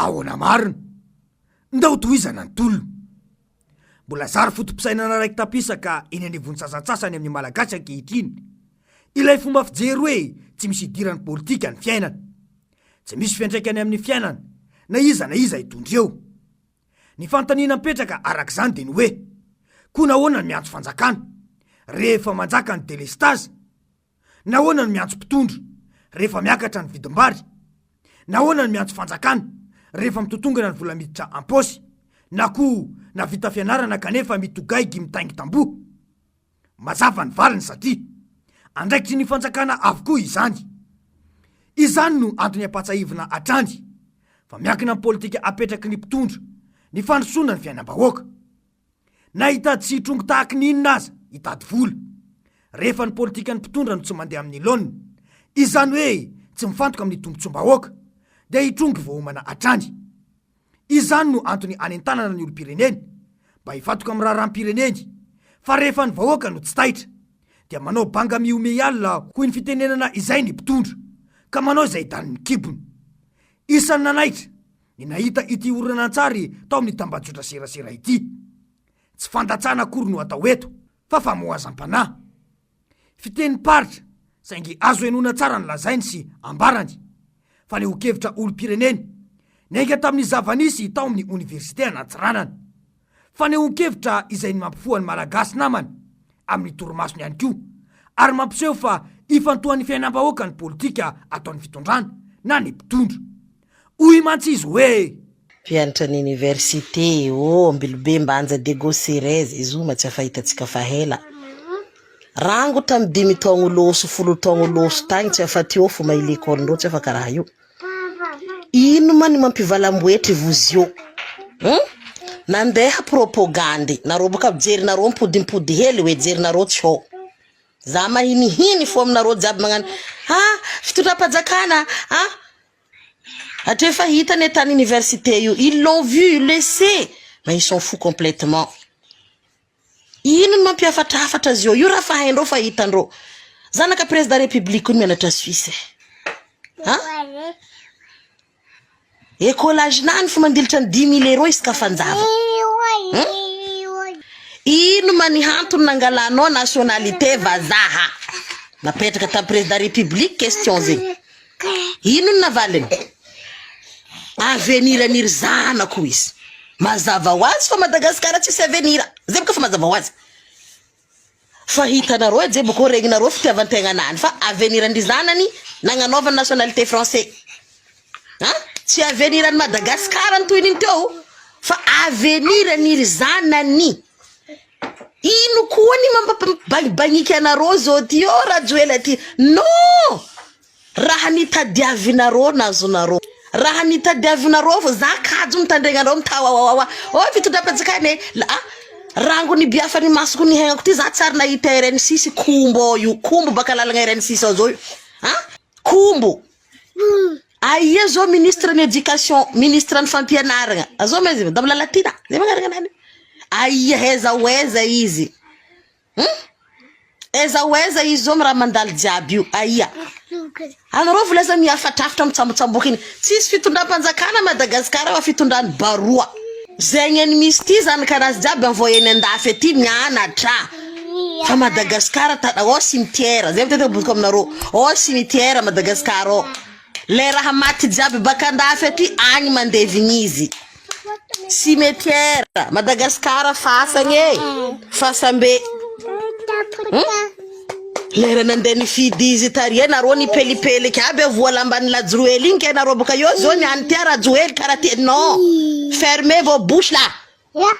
Ahoana marina? Ndao tohizana ny tolona. Mbola zary foto-pisainana raiki-tampisaka eny anivon'ny sasantsasany amin'ny Malagasy ankehitriny ilay fomba fijery hoe tsy misy idiran'ny politika ny fiainana. Tsy misy fiantraikany amin'ny fiainana na iza na iza hitondra eo. Ny fanontaniana mipetraka araka izany dia ny hoe, koa nahoana no miantso fanjakana rehefa manjaka ny delestazy? Nahoana no miantso mpitondra rehefa miakatra ny vidim-bary? Nahoana no miantso fanjakana rehefa mitotongana ny vola miditra am-paosy na koa navita fianarana kanefa mitogaigy mitaingi-tamboho? Mazava ny valiny satria andraikitry ny fanjakana avokoa izany. Izany no antony ampahatsahivina hatrany fa miankina amin'ny politika apetraky ny mpitondra ny fandrosoana ny fiainam-bahoaka. Na hitady sy hitrongy tahaky ny inona aza hitady vola. Rehefa ny politikan'ny mpitondra no tsy mandeha amin'ny laoniny, izany hoe tsy mifantoka amin'ny tombontsoam-bahoaka, dia hitrongy voaomana hatrany. Izany no antony anentanana ny olom-pirenena mba hifantoka amin'ny raharaham-pireneny, fa rehefa ny vahoaka no tsy taitra, dia manao banga mihomehy alina hoy ny fitenenana izay ny mpitondra, ka manao izay danin'ny kibony. Isan'ny nanaitra ny nahita ity horonantsary tao amin'ny tambajotra serasera ity. Tsy fandatsana akory no atao eto fa famohazam-panahy. Fitenim-paritra saingy azo henoina tsara ny lazainy sy ambarany. Fanehoan-kevitra olom-pirenena niainga tamin'ny zava-nisy tao amin'ny oniversite an'Antsiranana. Fanehoan-kevitra izay ny mampifoha ny Malagasy namany amin'ny torimasony ihany koa ary mampiseho fa ifantohan'ny fiainam-bahoaka ny politika ataon'ny fitondrana na ny mpitondra. Hoy mantsy izy hoe. Mpianatra ny université oh Ambilobe Mbanja Diego Serez izy io ma tsy afahitantsika fa hela. Rango tamy dimy taogno loso folo taogno loso tagny tsy afa teo fo maha l'école ndreo tsy afa karaha io. Ino ma ny mampivalamboetry vozio? Hum? Nandeha propagandy nareo boka jerinareo mipodimpody hely hoe jerinareo tsy hô. Za mahinihiny fo aminareo jiaby magnano ah fitondram-panjakana ah Hatreo efa hitany e tany université io ils l'ont vu ils le sait mais ils s'en fout complètement ino ny mampihafatrafatra azy eo io raha fa haindreo fa hitandreo zanaka président république io mianatra Suisse ha écolage nany fo mandilitra ny 10000 euros isaka fanjava hmm? Ino ma ny hantony nangalanao nationalité vazaha? Napetraka tamin'ny président république question zegny. Ino ny navaliny? Avenir an'iry zanako izy. Mazava ho azy fa Madagasikara tsisy avenir. Zay boka fa mazava ho azy. Fa hitanareo e jeboko regninareo fitiavan-tegnanany fa avenir an-dry zanany nagnanaovany nationalité français. Ha? Tsy avenir an'i Madagasikara ny tohin'iny teo fa avenir an'iry zanany. Ino koa ny mampibangibangika anareo zao ty ô Rajoelina ty? Non! Raha nitadiavinareo nazonareo. Raha nitadiavinareo fa za kajo mitandregna anareo mitawawawa. Ô fitondram-panjakana e. La ah, rango nibiafa ny masoko nihaignako ty za tsary nahita RN6 kombo ao io. Kombo baka lalagna RN6 ao zao io. Ah, kombo. Aia zao ministre ny éducation, ministre ny fampianaragna. Azao ma izy, Madame Lalatiana, zay magnaraka anany. Aia aiza ho aiza izy? Hum? Aiza ho aiza izy zao raha mandalo jiaby io? Aia? Anareo volaza mihafatrafatra mitsambotsamboka iny. Tsisy fitondram-panjakana Madagasikara fa fitondran'ny baroa. Zegny any misy ty zanak'anazy jiaby envoyé-ny andafy aty mianatra. Fa Madagascar ta ao cimetière. Zay mitete bozoko aminareo. Ao cimetière Madagascar ao. Le raha maty jiaby baka andafy aty agny mandevigny izy. Cimetière Madagascar fasagny e. Fasambe. Hmm? Lera nandeha nifidy izy tary e nareo nipelipeliky aby avoa lamban'ny lajoely igny ke nareo boka eo zao niany tia rajoely karaha ty non fermez vos bouches là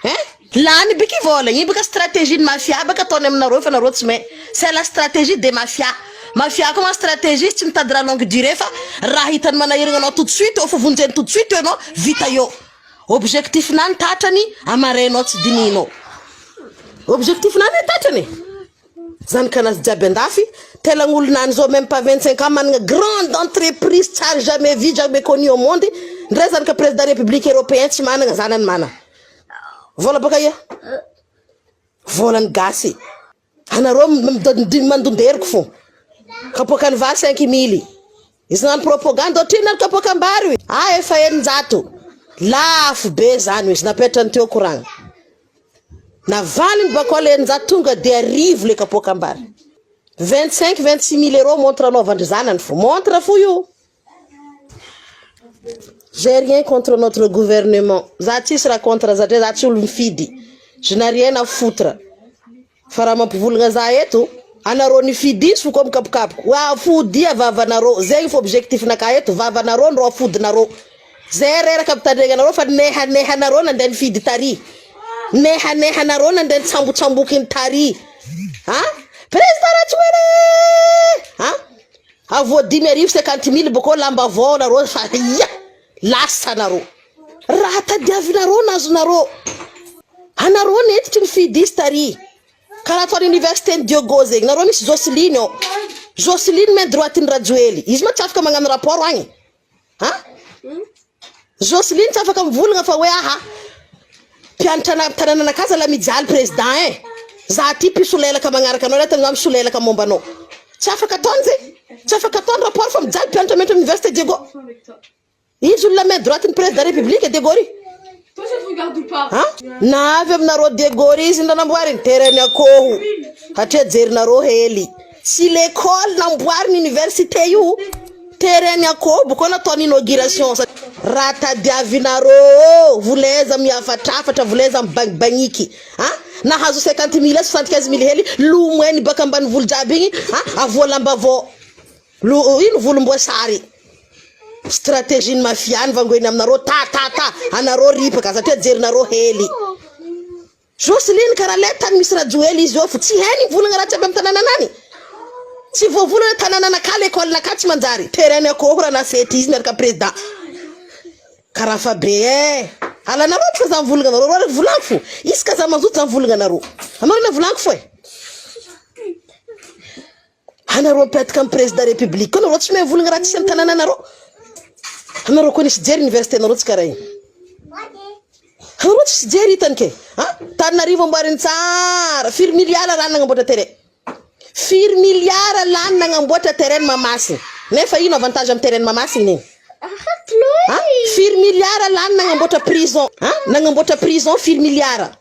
hein lany biky vola igny baka stratégie ny mafia baka ataony aminareo fa nareo tsy mahay c'est la stratégie des mafia mafia koa manao stratégie izy tsy mitady raha longue durée fa raha hitany manahiragna anao tout de suite eo fo vonjeny tout de suite eo anao vita eo objectif nany tatrany amarenao tsy dinihinao objectif nany tatrany e Zanak'anazy jiaby andafy, telagn'olona any zao même pas 25 ans managna grande entreprise tsary jamais vu jamais connu au monde, ndray zanaka président république européen tsy managna zanany mana. Vola baka ia? Volan'ny gasy. Anareo mandonderiko fo. Kapoakan'ny vary 5 mily. Izy nagnano propagande ohatrinona ny kapoakam-bary? Ah efa 600. Lafo be zany izy napetrany teo koragna. Navaliny bakao le 600 tonga de 1000 le kapoakam-bary. 25 26 mille euros montre anaovan-dry zanany fo. Montre fo io. J'ai rien contre notre gouvernement. Za tsisy raha contre satria za tsy olo mifidy. Je n'ai rien à foutre. Fa raha mampivolagna za eto, anareo nifidy izy fo koa mikapokapoka. Afodia vavanareo. Zegny fo objectif nakahy eto, vavanareo no afodinareo. Zay reraka mitandregna anareo fa nehanehanareo nandeha nifidy tary. Nehanehanareo nandeha nitsambotsamboky ny tary. Ha? Président Rajoelina! Ha? Avoa 5000 50 mille bôkô lamba vao nareo fa ia! Lasa nareo. Raha tadiavinareo nazonareo. Anareo nentitry nifidy izy tary. Karaha ataon'ny université ny Diogo zegny. Nareo misy Jocelyne ao. Jocelyne main droite ny Rajoely. Izy ma tsy afaka magnano rapport agny. Ha? Jocelyne tsy afaka mivolagna fa hoe aha. Mpianatra na tanànanakahy zala mijaly président eh. Za ty mpisolelaka magnaraka anao reto za misolelaka momba anao. Tsy afaka ataony zay. Tsy afaka ataony rapport fa mijaly mpianatra mianatra université Diego. Izy olona main droite ny président république Diego ry. Ha? Na avy aminareo Diego ry izy nanamboariny terrain akoho. Satria jerinareo hely. Tsy l'école namboariny université io. Terrain akoho boko nataony inauguration. Raha tadiavinareo voleza mihafatrafatra voleza mibangibangiky. Ha? Nahazo 50 mille 75 mille hely lomoeny baka ambanivolo jiaby igny ha avoa lamba vao. Lo ino volomboasary. Stratégie ny mafia ny vangoeny aminareo ta ta ta anareo ripaka satria jerinareo hely. Jocelyne karaha le tany misy Rajoely izy eo fo tsy hainy mivolagna raha tsy avy amin'ny tanànanany. Tsy voavolana hoe tanànanakahy l'école nakahy tsy manjary. Terrain akoho raha nasety izy miaraka président. Karaha fa be eh. Alanareo fa za mivolagna anareo reo volaniko fo. Isaka za mazoto za mivolagna anareo. Anareo ne volaniko fo eh. Anareo mipetaka amin'ny président république koa anareo tsy mahay mivolagna raha tsisy amin'ny tanànanareo. Anareo koa nisy jery université nareo tsy karaha igny. Anareo tsisy jery hitany ke. Ha? Tananarivo amboariny tsara. Firy milliard lany nagnamboatra terrain. Firy milliard lany nagnamboatra terrain Mahamasina. Nefa ino avantage amin'ny terrain Mahamasina igny? Ha? Firy milliard lany nagnamboatra prison. Ha? Nagnamboatra prison firy milliard.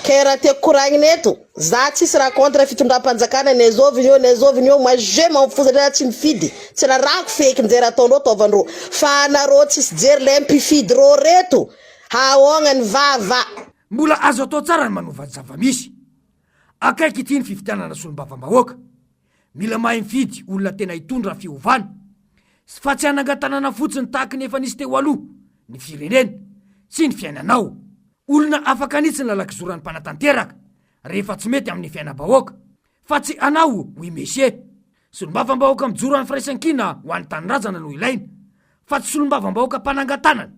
Ke raha tiako koragnina eto, za tsisy raha contre fitondram-panjakana n'aizovy io n'aizovy io, moi je m'en fous satria za tsy mifidy, tsy rarahako feky zay raha ataondreo ataovandreo, fa anareo tsisy jery le mpifidy reo reto, haogna ny vava. Mbola azo atao tsara ny manova ny zava-misy. Akaiky ity ny fifidianana solombavambahoaka. Mila mahay mifidy olona tena hitondra fiovana fa tsy hanangan-tanàna fotsiny tahaka ny efa nisy teo aloha ny firenena sy ny fiainanao. Olona afaka hanitsy ny lalan-kizoran'ny mpanatanteraka rehefa tsy mety amin'ny fiainam-bahoaka fa tsy hanao oui monsieur. Solombavambahoaka mijoro amin'ny firaisankina ho an'ny tanindrazana no ilaina fa tsy solombavambahoaka mpanangan-tanana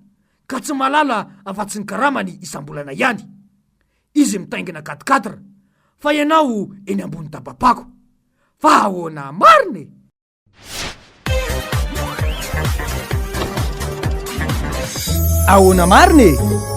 ka tsy mahalala afa-tsy ny karamany isam-bolana ihany. Izy mitaingina quatre quatre fa ianao eny ambony dabapako. Fa ahoana marina e? Ahoana marina e?